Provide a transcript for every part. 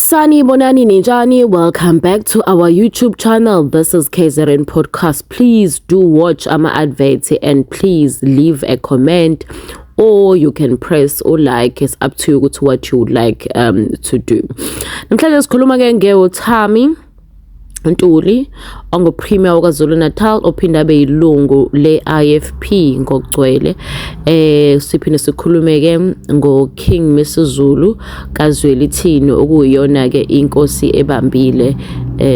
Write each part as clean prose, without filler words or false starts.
Sanibonani ninjani? Welcome back to our YouTube channel. This is KZN Podcast. Please do watch our adverts and please leave a comment or you can press or like. It's up to you to what you would like to do. Namhlanje sikhuluma ke ngeoThami Ntuli onguPremier waKwaZulu-Natal ophinde abe yilungu le-IFP ngokugcwele. Siphinde sikhulume ke ngo-King Misuzulu kaZwelithini okuyiyona ke inkosi ebambile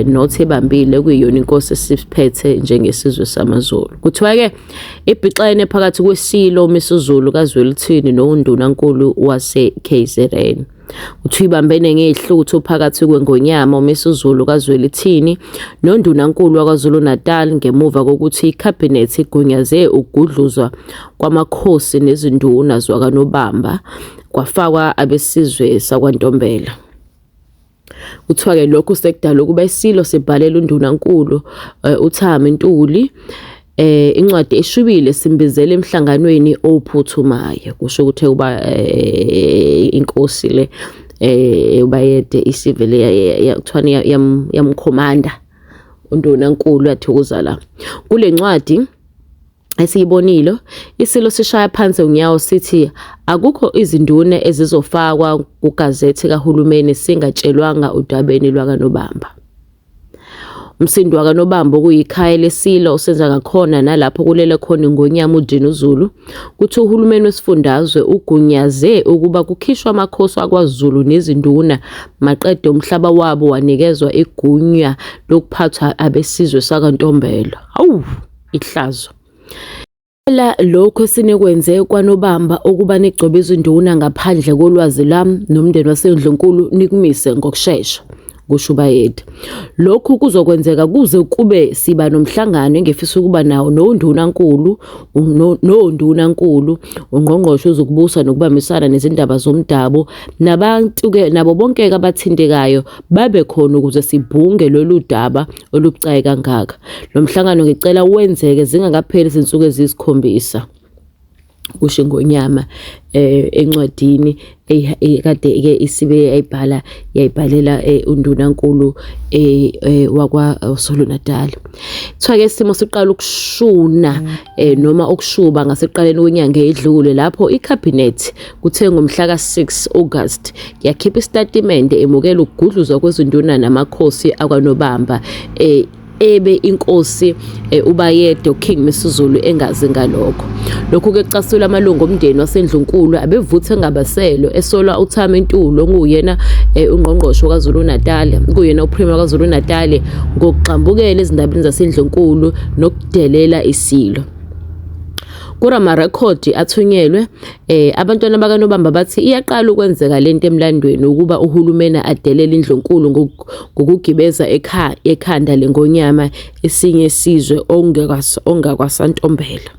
not ebambile kuyiyona inkosi esiphethe njengesizwe samaZulu. Kuthiwa ke ibhixene phakathi kweSilo Misuzulu kaZwelithini noNdunankulu wase-KZN. Kuthiwa ibambene ngezihluthu phakathi kweNgonyama uMisuzulu kaZwelithini noNdunankulu waKwaZulu-Natal ngemuva kokuthi iKhabhinethi igunyaze ukugudluzwa kwamakhosi nezinduna zakwaNobamba kwafakwa abesizwe sakwaNtombela. Kuthiwa-ke lokhu sekudala ukuba iSilo sibhalele uNdunankulu uThami Ntuli incwadi eshubile simbizela emhlanganweni ophuthumayo. Kusho ukuthi uba inkosi le uBayede isivele kuthiwani yamkhomanda uNdunankulu yathokoza la. Kule ncwadi esiyibonile isilo sishaya phansi unyawo sithi akukho izinduna ezizofakwa kugazethi kahulumeni singatshelwanga udabeni lwakaNobamba. Umsindo wakaNobamba okuyikhaya leSilo uSenzangakhona nalapho kulele khona iNgonyama uDinuzulu, kuthi uhulumeni wesifundazwe ugunyaze ukuba kukhishwe amakhosi akwaZulu nezinduna maqede umhlaba wabo wanikezwa igunya lokuphathwa abesizwe sakwaNtombela. Hawu, ihlazo. Phela lokhu esinikwenze kwaNobamba ukuba nigcobe izinduna ngaphandle kolwazi lwami nomndeni waseNdlunkulu nikumise ngokushesha, kusho uBayede. Lokhu kuzokwenzeka kuze kube siba nomhlangano engifisa ukuba nawo noNdunankulu noNdunankulu, uNgqongqoshe wezokuBusa nokuBambisana nezindaba zomdabu nabantu-ke nabo bonke-ke abathintekayo babe khona ukuze sibhunge lolu daba olubucayi kangaka. Lo mhlangano ngicela wenzeke zingakapheli izinsuku eziyisikhombisa, kusho iNgonyama encwadini kade ke isibe yayibhala yayibhalela undunankulu wakwaZulu Natal. Kuthiwa ke isimo siqala ukushuna noma ukushuba ngasekuqaleni kwenyanga edlule lapho iKhabhinethi kuthe ngomhla ka-6 August yakhipha isitatimende emukela ukugudluzwa kwezinduna namakhosi akwaNobamba ebe inkosi uBayede uKing Misuzulu engazi ngalokho. Lokhu ke kucasula amalungu omndeni waseNdlunkulu abevuthe ngabaselwe esolwa uThami Ntuli onguyena ungqongqoshe waKwaZulu Natal, kuyena uPremier waKwaZulu Natal ngokugxambukela ezindabeni zaseNdlunkulu nokudelela isilo. Kuramarekhodi athunyelwe abantwana bakaNobamba bathi iyaqala ukwenzeka lento emlandweni ukuba uhulumeni adelele indlunkulu ngokugibeza ekhanda lengonyama esinye isizwe ongakwaSantombela.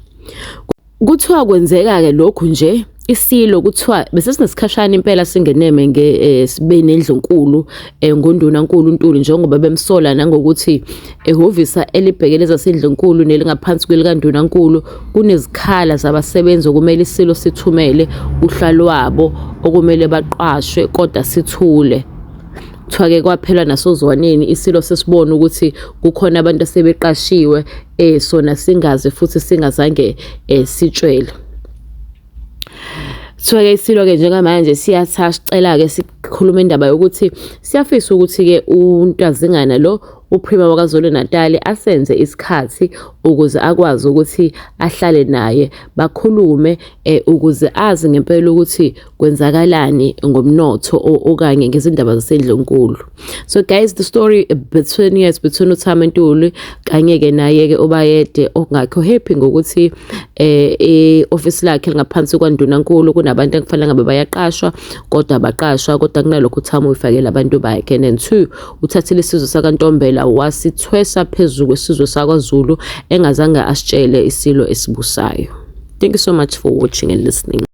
Kuthiwa kwenzeka-ke lokhu nje isilo kuthiwa bese sinesikhashana impela singeneme nge sibe nendlunkulu ngondunankulu uNtuli njengoba bemsola nangokuthi ehhovisa elibhekele ezasendlunkulu nelingaphansi kwelikandunankulu kunezikhala zabasebenzi okumele isilo sithumele uhla lwabo okumele baqashwe kodwa sithule. Kuthiwa-ke kwaphela nasozwaneni isilo sesibona ukuthi kukhona abantu asebeqashiwe sona singazi futhi singazange sitshele. Kuthiwa-ke isilo-ke njengamanje siyatha sicela-ke sikhuluma indaba yokuthi siyafisa ukuthi-ke uNtazingana lo uPremier waKwaZulu Natal asenze isikhathi ukuze akwazi ukuthi ahlale naye bakhulume ukuze azi ngempela ukuthi kwenzakalani ngomnotho okanye ngezindaba zasendlunkulu. So guys, the story between yes between uThami Ntuli kanye ke naye ke uBayede okungakho happy ngokuthi e-office lakhe lingaphansi kwandunankulu kunabantu ekufanele ngabe bayaqashwa kodwa abaqashwa, kodwa kunalokho uThami uyifakela abantu bakhe. And then two, uthathile isizwe sakaNtombela wasithwesa phezu kwesizwe sakwaZulu engazange asitshele isilo esibusayo. Thank you so much for watching and listening.